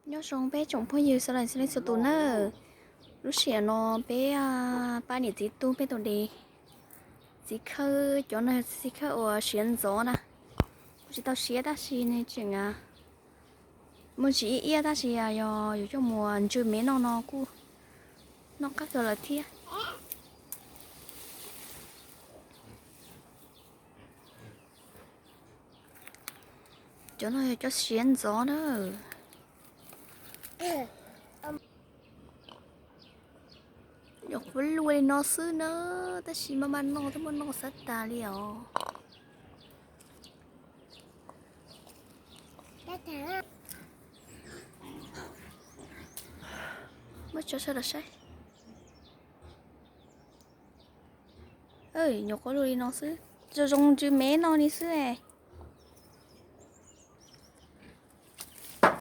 Nyob zoo peb tsoom phooj ywg sawv daws txhua leej txhua tus nawb. Lub sij hawm no peb pab niam txiv tub peb tus dev, txiv khawb, cov no txiv khawb uas siav ntxov na, kuj tsis tau siav tab sis nws tseem muaj ntsis iab iab tab sis yog yuav coj mus ntsw mev noj no kuj noj qab kawg lawm thiab. Cov no yog cov siav ntxov na. Nyuam qhuav luaj li no xwb na, tab sis maj maj noj twb muab noj xav tas li os. Muab tso sawv daws saib. Nyuam qhuav luaj li no xwb, zoo zoo ntsw mev no li xwb.